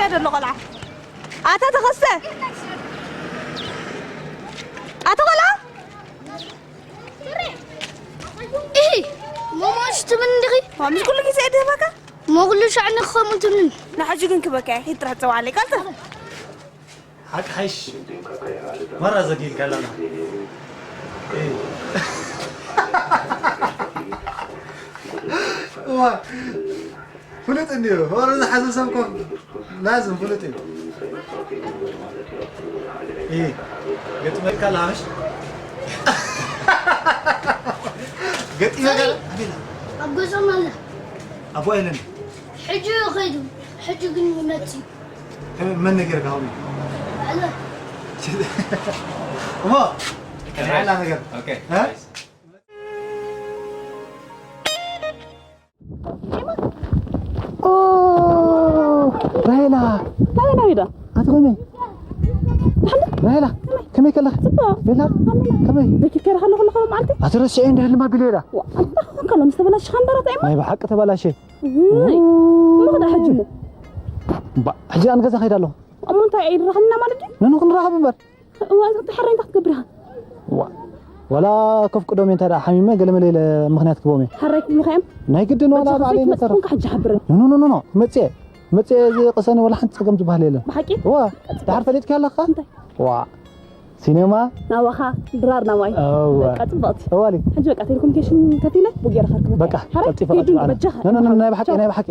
ዘሎ ቆልዓ። ኣታ ተኸስተ። ኣታ ቆልዓ። እሂ፣ ሞሞሽ ትምን እንዲኺ? ዋ፣ ምስ ኩሉ ግዜ እየ ድህበካ። እሞ ኩሉ ሻዕ ንኸምኡ ትምን። ንሕጂ ግን ክበካ እየ። ሂድ ጥራሕ ትጸውዓለይ። ቀልጥፍ። ሓቂ ሓይሽ። መራ ዘጊልካ ኣለና። እዋ፣ ፍሉጥ እንዲዩ። ወረ ዝሓዘ ሰብ እኮ ላዝም ፍሉጥ እዩ። እይ፣ ገጢመካ ኣለሃምሽ? ገጢመካ ኣለ? ኣቤላ። ኣብ ገጾም ኣለ። ኣቦ የለን። ሕጂ ከይዱ። ሕጂ ግን ይመጽእ። ከመይ፣ መን ነጊርካ ከምኡ? ኣለ። እሞ፣ ከመይ ኣላ ነገር? ኦኬ። እ? ኦ፣ ራሄላ። ራሄላ ዊዳ። ኣቲ ከመይ? ራሄላ፣ ከመይ ከለኺ? ጽቡቕ። ቤላ፣ ከመይ? በኪ ከይረኻ ኣለኹ ኣለኹ መዓልቲ? ኣቲ ረሲዐ እንደ ህልም ኣቢለ ኢላ። ዋ፣ ኣንታ ኾንካ ሎምስ ተበላሽኻ እምበር ኣታ ኤማ? ናይ ብሓቂ ተበላሸ። ውይ፣ ኡ። እሞ ኸዳ ሕጂ እሞ? ባ፣ ሕጂ ኣነ ገዛ ከይደ ኣለኹ። እሞ እንታይ ኣይንራኸብና ማለት ድዩ? ንኑ ክንራኸብ እምበር። እዋ፣ እዛ ተሓራይ እንታይ ክትገብር ኢኻ? ዋ፣ ዋላ ከፍቅዶም እየ፣ እንታይ ደኣ ሓሚመ ገለመለ ኢለ ምኽንያት ክህቦም እየ። ሓራይ ክብሉኻ እዮም? ናይ ግድን ዋላ በጃኻ ባዕለይ ከይትመጽእ ነተርፍ። ኮንካ ሕጂ ሓብረኒ። ኖ፣ ኖ፣ ኖ፣ ኖ፣ መጽየ፣ መጽየ እዚ ቅሰኒ ዋላ ሓንቲ ጸገም ዝበሃል የለን። ብሓቂ? እዋ፣ ቀጽ-፣ ደሓር ፈሊጥኪ ኣለኻ? እንታይ? ዋ፣ ሲኔማ? ናባኻ ድራር ናባይ። እዋ። በቃ ጽብቕቲ። እዋሊ። ሕጂ በቃ ቴሌኮሙኒኬሽን ከፊለ ቡክ ገይረ ከርክበካ። በቃ፣ ሓራይ ቀልጢፈ፣ ኪዱ ቀልጢፈ። በጃኻ። ኖ፣ ኖ፣ ኖ፣ ናይ ብሓቂ፣ ሓው። ናይ ብሓቂ።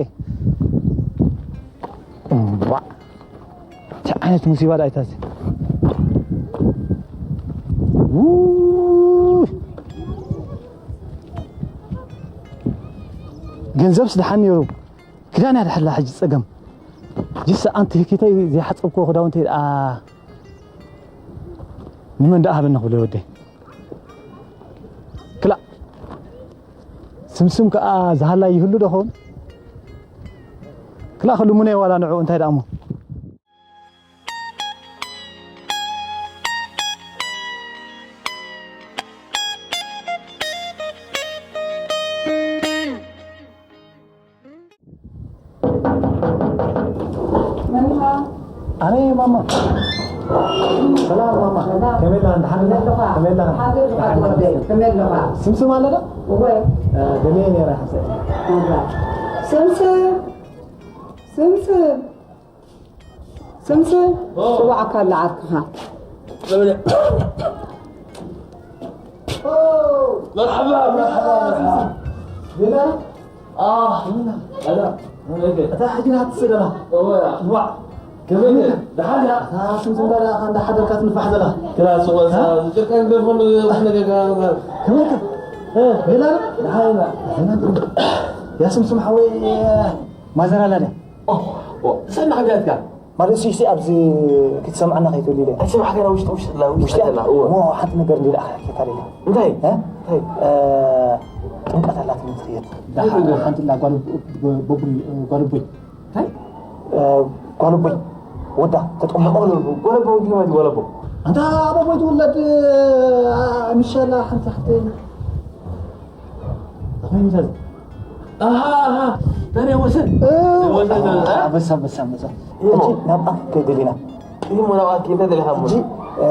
ዋ። እንታይ ዓይነት ሙሲባ ደኣ እታ እዚ? ውይ! ገንዘብስ ደሓን ነይሩ። ክዳን እያ ደሓላ ሕጂ ጸገም። ጅስ ኣንቲ ህኪተይ ዘይሓጸብክዎ ክዳውንተይ ደኣ ንመን ደኣ ሃበኒ ክብሎ ወደይ? ክላእ። ስምስም ከኣ ዝሃላይ ይህሉ ዶ ኸውን? ክላእ ክልሙነ ዋላ ንዕኡ እንታይ ደኣ እሞ? መን ኢኻ? ኣነ ማማ። ሰላም ማማ። ሰላም። ከመይ ኣለኻ? ደሓን ኢኻ? ከመይ ኣለኻ? ከመይ ኣለኻ? ሓዘር ዝኸድ ወደይ፣ ከመይ ኣለኻ? ስምስም ኣለ ዶ? እወ። እ፣ ደልየ ነይረ ሓሰይ። እወ። ስምስም። ስምስም። ስምስም። ኦ። ጽዋዕካ ኣለ ዓርክኻ። መርሓባ፣ መርሓባ፣ መርሓባ። ዜና? ኣህ፣ ኣላ፣ ኣላ። እታ ሕጂ ናት ስደላ። እወ። ዋዕ። ከመይ ደሓን እያ? እታ ስምስም ዳዳ ከ እንዳሓደርካ ትንፋሕ ዘላ። ክላ ስወሳ፣ እ? ዝጭርቀን ገርፎ ነገር፣ ነገር፣ ነገር። ከመይ ከ? እ? ዜና? ደሓን እያ። ዜና? ያ ስምስም ሓወይ፣ ማዘር ኣላ ድያ? ኦ፣ ኦ፣ ሰማዕ እንዲያትካ። ማለት፣ እሱ፣ እሱ ኣብዚ ክትሰምዓና ከይትብል ኢለ። ኣይሰማዕካና፣ ውሽጢ፣ ውሽጢ፣ ውሽጢ ውሽጢ? ኣላ፣ እወ። እሞ፣ ሓንቲ ነገር እንዲ ደኣ ክሓተካ ደልየ። እንታይ? እ? እንታይ? እ፣ ጥምቀት ኣላትኒ ትኽየድ። እንታይ ጥምቀት? ሓንቲ ኣላ ጓል፣ ጓል፣ ጓል ኣቦይ። እንታይ? እ፣ ጓል ኣቦይ። ወዳ፣ ተጠምቆ። ጓል ኣቦ፣ ጓል ኣቦ፣ እንታይ ማለት ጓል ኣቦ? ኣንታ ኣብ ኣቦይ ትውለድ፣ እ፣ ምሻላ ሓንቲ ሓፍተይ። ኣኸይ ምሻል። ኣሃ፣ ኣሃ። ናበይ ወሰን? እ፣ ወሰን፣ እ? ኣበሳ፣ ኣበሳ፣ ኣበሳ። እሞ። ሕጂ ናብኣ ክንከይድ ደሊና። እሞ ናብኣ ክንከይድ ደሊኻ እሞ። ሕጂ፣ እ፣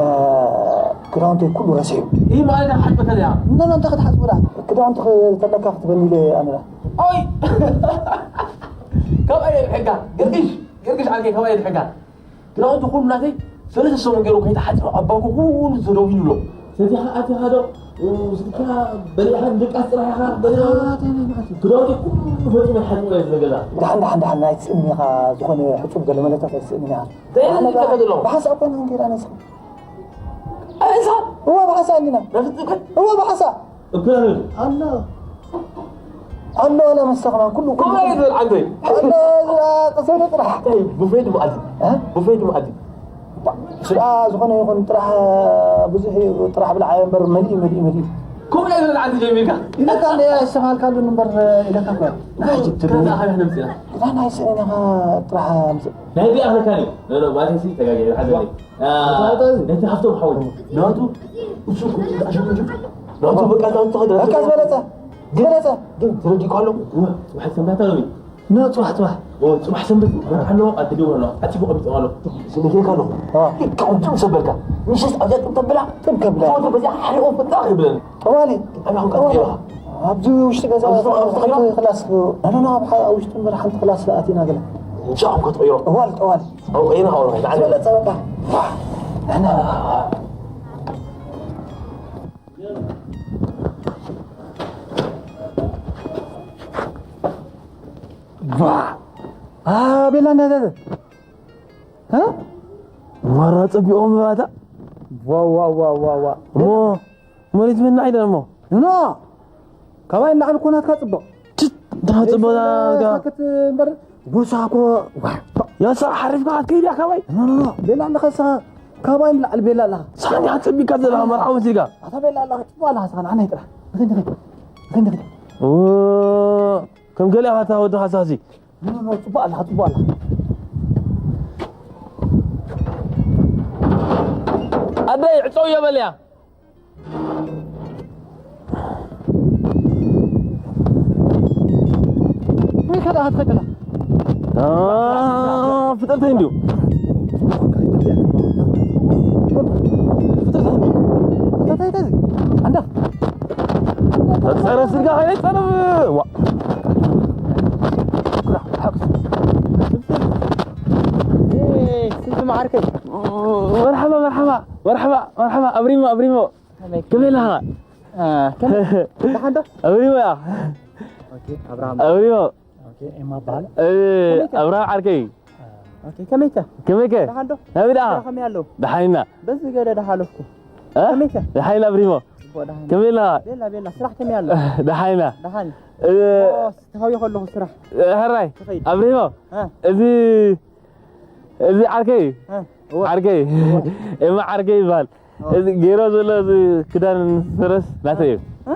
ክዳውንተይ ኩሉ ረሲዑ። ይህ ማለት ሓጥበካ እያ። ኖ፣ ኖ፣ እንታይ ክትሓጽቡ ደኣ? ክዳውንቲ ክ-፣ ተለካ ክትበኒ ኢለ ኣነ ደኣ። ኦይ! ካብ ኣየር ሕጋ? ገርግሽ፣ ገርግሽ ዓርከይ፣ ካብ ኣየር ሕጋ? ክዳውንቲ ኩሉ ናተይ ሰለስተ ሰሙን ገይሩ ከይተሓጽበ ኣብ ባንኮ ኩሉ ተደዊሉ ኣሎ። ሰቲኻ ኣቲኻ ዶ፣ ሰቲኻ በሊዕኻ ድቃስ ጥራሕ ኢኻ በሊዕኻ? ክዳውንቲ ኩሉ ፈጺመ ሓጺበ እየ ዝገዛ። ደሓን፣ ደሓን፣ ደሓን፣ ኣይትስእንን ኢኻ፣ ዝኾነ ሕጹብ ገለ መለታት ኣይትስእንን ኢኻ። እንታይ ኣነ ኢልካ ዘለኹ? ብሓንሳእ እኮ ኢና ጌርና ንስኻ። ኣንሳ? እወ፣ ብሓንሳእ እንዲና። ናፍጥከ? እወ፣ ብሓንሳእ። እኩል ኣለ። ኣሎ። ኣሎ፣ ኣለ መስተኸማን፣ ኩሉ፣ ኩሉ። ኮማይ ይብል ዓንተይ። ኣሎ፣ እዛ ቅሰኑ ጥራሕ። እንታይ፣ ቡፌ ድሞ ኣዲ? እ? ቡፌ ድሞ ኣዲ? ስድኣ ዝኾነ ይኹን ጥራሕ፣ ብዙሕ እዩ፣ ጥራሕ ብልዓ እምበር መሊኡ፣ መሊኡ፣ መሊኡ። ኮማይ ይብል ዓንተይ ጀሚርካ? ኢለካ እንደ ኣስተኻልካሉ እምበር ኢለካ እኮ። ናይ ሕጂ ትብሉ። ከዛ ኻያ ነምጽያ። ክዳን ኣይስእንን ኢኻ ጥራሕ ኣምጽእ። ናይ ቢኣ ኸካኒ። ኖ፣ ኖ፣ ማለት ሲ ተጋጊ፣ ሓደ ዋ። ነቲ ሃፍቶም ሓወይ፣ ናቱ እሱ እኮ፣ ናቱ በቃ፣ ናቱ ተኸደ። በቃ ዝበለጸ፣ ዝበለጸ። ግን ተረዲእካ ኣሎ? እወ፣ ዋሕድ ሰምታታ ሎሚ። ና፣ ጽባሕ፣ ጽባሕ። ኦ፣ ጽባሕ ሰንበት፣ መርዓ ኣለዎ፣ ኣደገው ኣለዎ። ኣቲቡ ቀቢጽ ኣለዎ። ስንዴ ጌርካ ኣለኹ። አ። ጌርካ ቁንጥም ሰበልካ። ምሽት ኣብዚኣ ጥም ተብላ፣ ጥም ከብላ። ፎቶ በዚኣ ሓሪቑ ፍጣ ይብለኒ። ጠዋሊ። ኣበይ ኣኹም ቀይሮ? ኣብዚ ውሽጢ ገዛ ኣብዚ፣ ኣብዚ ሓንቲ ተቐይሮ? ክላስ፣ ና፣ ና፣ ና፣ ኣብ ሓ-፣ ኣብ ውሽጢ እምበር ሓንቲ ክላስ ኣቲና ገለ። እንሻ ኣኹም ክትቐይሮ? ጠዋሊ፣ ጠዋሊ። ኣው ቀይሮ፣ ኣው ቀይሮ። ዝበለጸ በቃ። ንሕና ባ-፣ ኣ፣ ቤላ እንዳዘዘ። እ? ማራ ጸቢቖም ባታ። ዋ፣ ዋ፣ ዋ፣ ዋ፣ ዋ። እሞ መሬት መና ኢለን እሞ። ኖ። ካባይ ንላዕሊ እኮ ናትካ ጽቡቕ። ትት፣ እንዳ ጽቡቕ ናትካ። ሳክት እምበር፣ ቦርሳ እኮ፣ ዋ። ያ፣ ስራሕ ሓሪፍካ ክትከይድ እያ ካባይ። ኖ፣ ኖ፣ ኖ። ቤላ ኣለኻ ንስኻ። ካባይ ንላዕሊ ቤላ ኣለኻ። ሳኒ ኣጸቢካ ዘለኻ መርዓዊ ሲጋ። ኣታ ቤላ ኣለኻ፣ ጽቡቕ ኣለኻ ንስኻ፣ ንዓና ይጥራሕ። ንኸይድ፣ ንኸይድ። ንኸይድ፣ ንኸይድ። ኦ፣ ከም ገለ ኢኻ እታ ወድኻ ሳሲ። ኖ፣ ኖ፣ ኖ፣ ጽቡቕ ኣለኻ፣ ጽቡቕ ኣለኻ። ኣደይ፣ ዕጸው እየ በልያ። ወይ ከዳ ኣትኸደላ። አ፣ ፍጥረተይ እንዲዩ። ፍጥረተይ እንዲዩ። እንታይ ተዚ? ኣንዳ። ጸረ ስጋ ከይጸረ ዋ። ስንት መዓርከይ? መርሓባ፣ መርሓባ፣ መርሓባ፣ መርሓባ። ኣብሪሞ፣ ኣብሪሞ። ከመይ? ከመይ ኣለኻ? አ፣ ከመይ? ደሓን ዶ? ኣብሪሞ እያ። ኦኬ፣ ኣብርሃም። ኣብሪሞ። ኦኬ፣ ኤማ እበሃል። እ፣ ከመይ ከ? ኣብርሃም ዓርከይ። ኦኬ፣ ከመይ ከ? ከመይ ከ? ደሓን ዶ? ናበይ ደኣ? ስራሕ ከመይ ኣለዉ? ደሓን ኢና። በዚ ገለ ደሓለፍኩ። እ? ከመይ ከ? ደሓን ኢና ኣብሪሞ። ጽቡቕ ደሓን። ከመይ ኣለኻ? ቤላ፣ ቤላ፣ ስራሕ ከመይ ኣሎ? ደሓን ኢና። ደሓን። እ፣ ኦ፣ ተሃውየ ከለኹ ስራሕ። እ፣ ሕራይ። ትኸይድ። ኣብሪሞ። እ። እዚ፣ እዚ ዓርከይ። እ፣ እወ። ዓርከይ። እወ። ኤማ ዓርከይ ይበሃል። እወ። እዚ ገይሮ ዘሎ እዚ ክዳን ስረስ ናተይ እዩ። እ?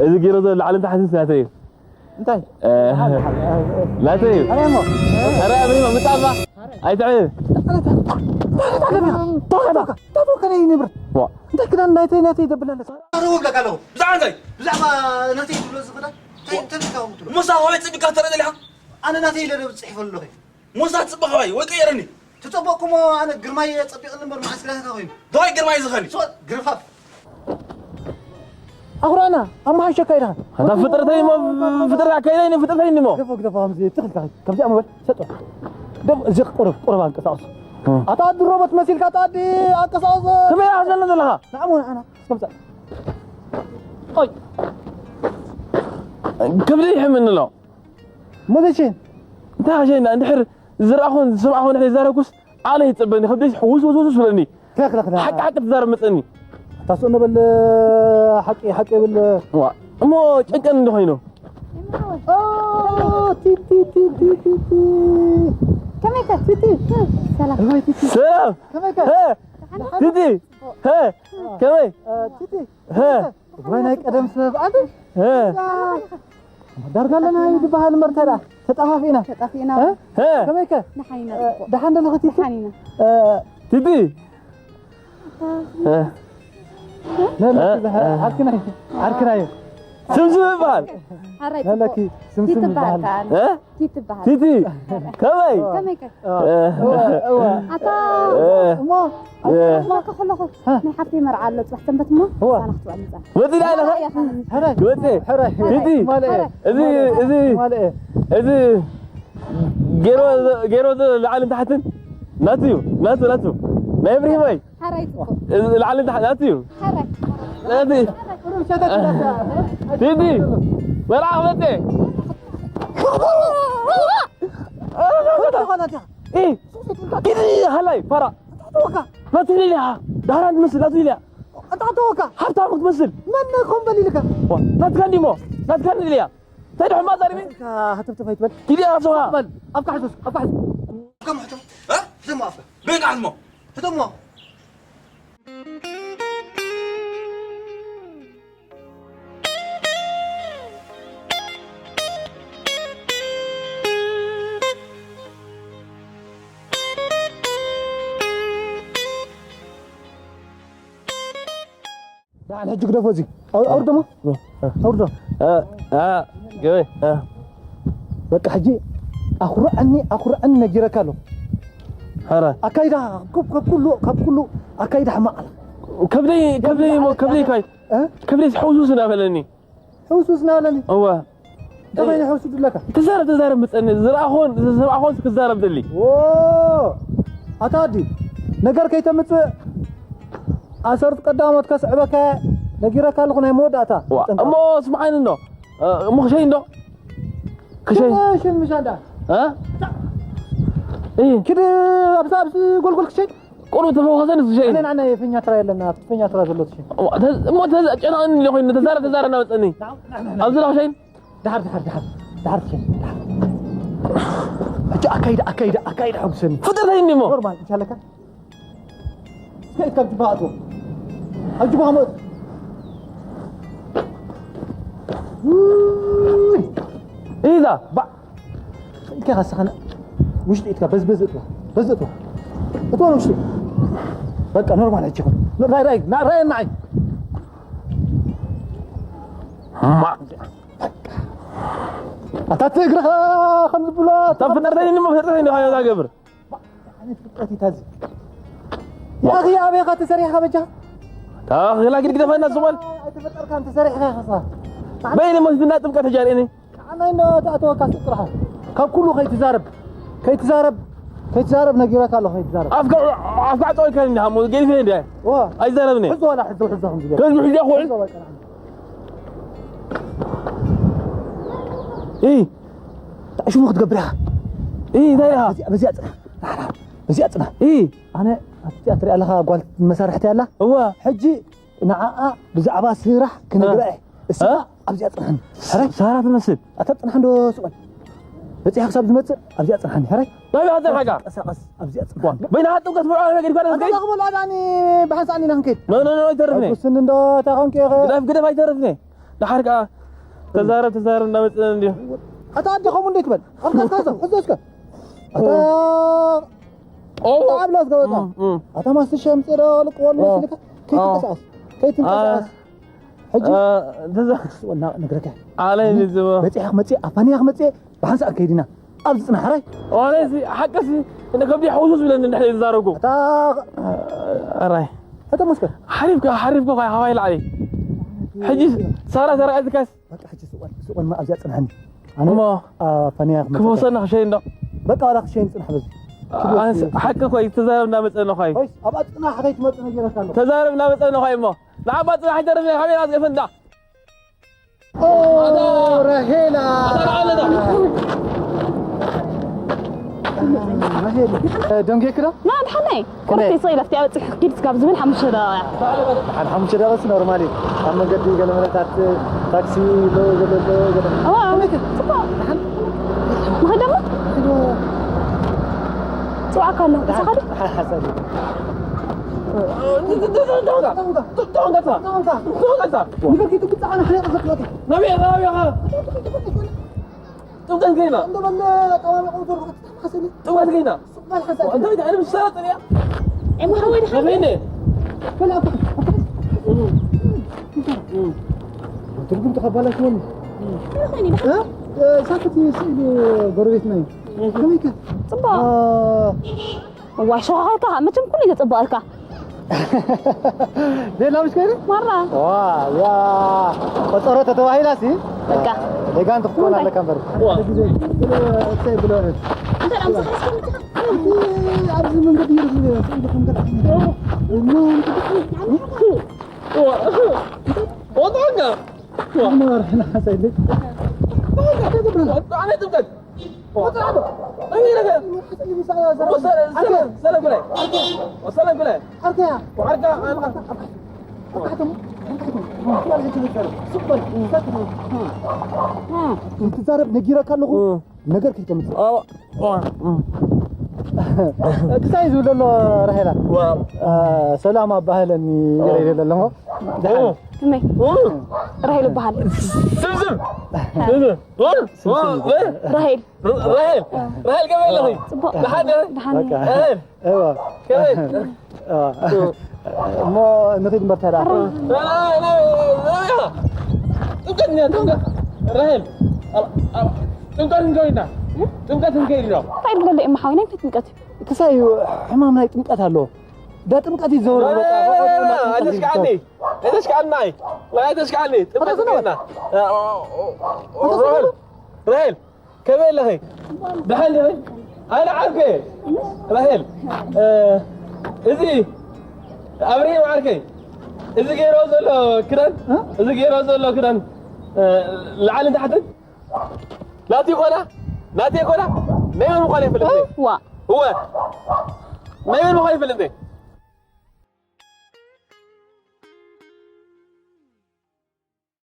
እዚ ገይሮ ዘሎ ላዕልን ታሕትን ናተይ እዩ። እንታይ? እ፣ ናተይ እዩ። ኣረ እሞ። ኣረ ኣብሪሞ፣ ምጻባ። ኣይትዕብ። ዋ። እንታይ ክዳን ናይተይ፣ ናተይ ዘብል ኣለካ? ኣረ እብለካ ኣለኹ። ብዛዕባ እንታይ? ብዛዕባ ናተይ ትብሎ እዚ ክዳን? እንታይ፣ እንታይ ኢልካ እሞ ትብሎ? ሞሳ፣ ካበይ ጽቢካ ትርኢ ዘለኻ? ኣነ ናተይ ኢለ ዶ ጽሒፈሉ ኣለኹ? ሞሳ፣ ጽበ ካባይ ወይ ቀየረኒ። ተጸበቕኩሞ ኣነ ግርማይ ጸቢቕኒ እምበር መዓስ ክዳንካ ኮይኑ? ደዋይ ግርማይ ዝኸኒ። ሶ፣ ግርፋፍ። ኣኹራና፣ ኣብ መሓሸካ ኢኻ። ኣታ ፍጥረተይ እሞ፣ ፍጥረት ኣካይደኒ፣ ፍጥረተይ እሞ። ግደፎ፣ ግደፎ፣ ከምዚ ትኽልካ፣ ከምዚ ኣመበል፣ ሰጦ። ደም፣ እዚ ቁሩብ፣ ቁሩብ ኣንቀሳቕሶ። እ። ኣታ ኣዲ ሮቦት መሲልካ፣ ኣታ ኣዲ ኣንቀሳቕሶ። ከመይ ኢኻ ዘለ ዘለኻ? ንዓሞ፣ ንዓና፣ እስከምጻእ። ኦይ። ከብደይ ይሕምኒ ኣሎ። ሞዘቼ። እንታይ ሓሸና፣ እንድሕር ዝረኣኹን ዝሰማዕኹን እንድሕር ይዛረብኩስ፣ ዓቕለይ ይጸበኒ፣ ከብደይ ሕውስ ውስ ውስ ውስ ይብለኒ። ክላ፣ ክላ፣ ክላ። ሓቂ ሓቂ ትዛረብ መጸኒ። ታስኡ ነበል ሓቂ፣ ሓቂ የብል። ዋ፣ እሞ ጨንቀን እንዲ ኮይኑ። ኦ፣ ቲ፣ ቲ፣ ቲ። ከመይ ከ? ቲ፣ ቲ። ሰላም። እዋይ፣ ቲ፣ ቲ። ሰላም። ከመይ ከ? ሀ? ቲ፣ ቲ። ሀ? ከመይ? እ፣ ቲ፣ ቲ። ሀ? ወይ ናይ ቀደም ሰብ ኣለ። ሀ? ዳርጋ ኣለና እዩ ዝበሃል እምበር፣ ተዳ ተጣፋፊእና። ተጣፊእና። እ? እ? ከመይ ከ? ደሓን ኢና፣ እ፣ ጽቡቕ። ደሓን ደለኺ ቲቲ? ደሓን ኢና። እ፣ ቲቲ? እ? እ? ነ-፣ ነ-፣ እ? ዓርክና እዩ። ዓርክና እዩ። ስምስም ይበሃል። ሓራይ ነለኪ ጽቡቕ። ስምስም ቲቲ ይበሃል። ይበሃል ከኣ። እ? ቲቲ ይበሃል። ቲቲ? ከመይ? ከመይ ከ? እ። እወ፣ እወ። ኣታ እ። እሞ እ። ኣታ ከለኹ እ። ናይ ሓብተይ መርዓ ኣሎ ጽባሕ ሰንበት እሞ እወ። ሳና ክትውዕል መጻ። ወጺእ ዳ ኣለኻ? እያ፣ እያ፣ እያ። ሕራይ። ወጺእ። ሕራይ። ቲቲ? ማለኤ። ሕራይ። እዚ፣ እዚ፣ ማለኤ። እዚ ጌሮ፣ ጌሮ ላዕልን ታሕትን ናቱ እዩ። ናቱ፣ ናቱ። ናይ እብሪሂም ወይ? ሓራይ ጽቡቕ። እዚ ላዕልን ታሕትን ናቱ እዩ። ሓራይ። ናቱ። ቲቲ? መርዓ ክመጽእ። እ፣ ኢ፣ ሃላይ፣ ፋራ። ናቱ ኢልያ። ዳህራን ትመስል፣ ናቱ ኢልያ። ኣንታ ኣተወካ። ሃብታም ክትመስል። መን ኮን በል ኢልካ? ዋ፣ ናትካ እንዲሞ። ናትካ እንዲልያ። እንታይ ድሕማ ዛሪቢ? ሃተፍተፍ ኣይትበል። ኪዲ ኣሰዋ። በል፣ ኣፍካ ሕሱስ፣ ኣፍካ ሕሱስ። ኣፍካ ሕሱስ። እ? ሕተሞ ኣፍካ። በቃ ሕተሞ። ሕተሞ። ደሓን ሕጂ ግደፎ፣ እዚ ኣው-፣ ኣውርዶ እሞ። እ፣ እ። ኣውርዶ። እ፣ እ፣ ገበይ፣ እ። በቃ ሕጂ ኣኹርዐኒ ኣኹርዐኒ ነጊረካ ኣለኹ። ኧረ ኣካይዳ ካብ ካብ ኩሉ ካብ ኩሉ ኣካይዳ ሕማቕ ኣላ። ከብደይ ከብደይ እሞ ከብደይ ካይ እ? ከብደይ ሕውሱስ እናበለኒ ሕውሱስ እናበለኒ እወ እንታይ ሕውሱ ድለካ? ተዛረብ ተዛረብ ምፀኒ ዝረኣኹን ዝሰማዕኹን ክዛረብ ደሊ ዎ ኣታ ኣዲ ነገር ከይተምፅእ ኣሰርት ቀዳሞት ከስዕበካ ነጊረካ ኣለኹ ናይ መወዳእታ እሞ ስምዓኒ እንዶ እሞ ክሸይ እንዶ ክሸይ ሽን ምሻ እንዳ እ? እይ ኪድ ኣብዛ ኣብዚ ጎልጎል ክሸይ ቁሩብ ተፈወሰን ክሸይ ኣነ ንዓና የፈኛ ትራ የለና ኣብቲ ፈኛ ትራ ዘሎ ትሸይ እሞ ተጨናቕኒ ኮይኑ ተዛረብ ተዛረብ እናመፀኒ ኣብዚ ላ ክሸይ ድሓር ድሓር ድሓር ድሓር ትሸይ ድሓር ሕጂ ኣካይዳ ኣካይዳ ኣካይዳ ሕጉሰኒ ፍጥርተይኒ እሞ ኖርማል እንሻለካ እስከ ኢድካ ኣብ ጅባኻ እትዎ ኣብ ጅባኻ መእት ኢዛ ባዕ ኢድካ ካሳኸነ ውሽጢ ኢድካ በዝበዝ እትዋ በዝ እትዋ እትዋ ውሽጢ በቃ ኖርማል ሕጂ ይኹን ራይ ራይ ና- ራይ ናዓይ ማ ኣታ እቲ እግርኻ ከም ዝብሎ እታ ፍጥርተይኒ እሞ ፍጥርተይኒ ካዮ ዛገብር ዓይነት ፍልጠት እዩ ታዚ ያኺ ኣበይኻ ተሰሪሕካ በጃ ታኽላ ግድግደፋና ዝቕበል ኣይተፈጠርካን ተሰሪሕካ ኢኻ በይነ መስድና ጥምቀት ተጃርኤኒ ንዓናይ እንዶ ተኣተወካ ስጥራሕ ካብ ኩሉ ከይትዛረብ ከይትዛረብ ከይትዛረብ ነጊረካ ኣለኹ ከይትዛረብ ኣፍካ ኣፍካ ጾልካ እንዲ ሃሞ ገሪፈ እንዲ ዋ ኣይዛረብኒ ሕዞ ዋላ ሕዞ ሕዞ ከም ዝገ ከዚ ሕጂ ኹል ኢ ሽሙ ክትገብር ኢኻ ኢ እንታይ ኢኻ በዚኣ ጽና በዚኣ ጽና ኢ ኣነ ኣብዚኣ ትሪኣ ኣለኻ ጓል መሳርሕቲ ኣላ እዋ ሕጂ ንዓኣ ብዛዕባ ስራሕ ክነግራ እየ እሳ ኣብዚኣ ጽናሕኒ ሕራይ ሳራ ትመስል ኣታ ጽናሕ እንዶ ስቆል በጺሓ ክሳብ ዝመጽእ ኣብዚኣ ጽናሕኒ ሕራይ ናበይ ሃዘር ሓጋ ቀሳቀስ ኣብዚኣ ጽናሕኒ በይና ሃጥም ከስምዑ ኣነ ገዲፋ ኣታ ነስገይ ዛቕበሉ ኣዳኒ ብሓንሳእኒ ኢና ክንከይድ ኖ ኖ ኖ ይተርፍኒ ጉስን እንዶ እታ ኮንኪ ኢኸ ግደፍ ግደፍ ኣይተርፍኒ ድሓር ከዓ ተዛረብ ተዛረብ እናመፅእ እንዲ ኣታ ኣዲ ከምኡ እንደ ትበል ኣብ ካስካ ሰብ ሕዞ እስከ ኣታ ኦ ኣብላ ዝገበጣ ኣታ ማስተር ሸምፂ ዶ ልቅወሉ መስልካ ከይትንቀሳቀስ ከይትንቀሳቀስ ሕጂ ተዛ ወና ነግረካ ዓለይ ዝቦ በፂሐ ክመፅእ ኣፋንያ ክመፅእ ብሓንሳእ ከይድና ኣብ ዝፅናሕ ሕራይ ዋለዚ ሓቀሲ እንደ ከብዲ ሕውሱስ ብለን እንድሕር ዝዛረጉ እታ ኣራይ እታ መስከር ሓሪፍካ ሓሪፍካ ኳይ ሃዋይ ላዕሊ ሕጂ ሳራ ተረኣትካስ በቃ ሕጂ ስቆን ስቆን ኣብዚኣ ፅናሕኒ ኣነ እሞ ኣፋንያ ክመፅእ ክፈውሰና ክሸይ እንዶ በቃ ዋላ ክሸይን ፅናሕ በዚ ሓቂ ኮይ ተዛረብ እናመፀ ነዃይ ወይስ ኣብኣ ፅናሕ ከይትመፅእ ነጊረካ ኣለኹ ተዛረብ እናመፀ ነዃይ እሞ ንዓባ ፅናሕ ይተርፍ ካሜራ ዝገፈ እንዳ ራሄላ ደንጌክዳ ና ድሓነይ ቁርሲ ስቕ ኢለ ኣብቲ ኣብፅሕ ኪድ ስጋብ ዝብል ሓሙሽተ ደቂቃ ሓደ ሓሙሽተ ደቂስ ኖርማል እዩ ኣብ መንገዲ ገለ መለታት ታክሲ ኣለዎ ገለ ኣለዎ ገለ እዋ ጽቡቕ ንኸደሞ ጽዋዕካ ኣለኹ ተሳኻዲ ንበርኪቱ ብጣዕሚ ሕሪቕ ዘፍለጥ ጥምቀት ገይና እንደበለ ጠባሚቑ ዘሎ ተማሰኒ ጥምቀት ገይና ሱቕ በል ሓንሳእ እንታይ እንታይ ምሳሌ ጥሪያ ኤማ ሓወይ ድሓን ከመይነ በል ኣባ ትርጉም ተቐባላችሁን ኮይኒ ድሓን ሳክት ስኢሉ ጎረቤትና እዩ ከመይከ ጽቡቕ እዋ ሸኻኸልካ መቸም ኩሉ እዩ ዘጽብቐልካ ሌላ ምሽ ከይደ ማራ ዋ ያ ቆጸሮ ተተባሂላ ሲ በቃ ሌጋንት ክትኮን ኣለካ እምበር እንታይ ደኣ ምሳኻ እስከ ምትኻ ኣብዚ መንገዲ ይርዝም ወጣኛ ማርሕና ሓሳይልኝ ኣነ ጥምቀት ሰላም ጉዳይ ሰላም ጉዳይ ዓርካ ዓርካ ትዛረብ ነጊረካ ኣለኹ ነገር ከይተምፅእ ክሳይ ዝብል ዘሎ ራሄላ ሰላም ኣባህለኒ ይብል ኣለሞ ከመይ ራሄል ይበሃል ስምስም ስምስም ራሄል ራሄል ራሄል ከመይ ኣለኺ ፅቡቅ ደሓን ደሓን እዋ ከመይ ከመይ እሞ ንኺድ እምበር ተዳ ጥምቀት ጥምቀት ራሄል ጥምቀት እንከይድና ጥምቀት እንከይድና እንታይ ብገለ እማ ሓወይ ናይ ጥምቀት እዩ ክሳይ ሕማም ናይ ጥምቀት ኣለዎ ዳ ጥምቀት ይዘውር ኣይተሽካዓኒ ኣይተሽካዓኒ ጥምቀት እንከይድና ራሄል ራሄል ከመይ ኣለኺ ደሓን ዲኺ ኣነ ዓርከይ ራሄል እዚ ኣብርሂም ዓርከይ እዚ ገይሮ ዘሎ ክዳን እዚ ገይሮ ዘሎ ክዳን ላዕልን ታሕትን ናቲ ኮና ናቲ ኮና ናይ መን ምዃን ይፈልጥ ዋ እወ ናይ መን ምዃን ይፈልጥ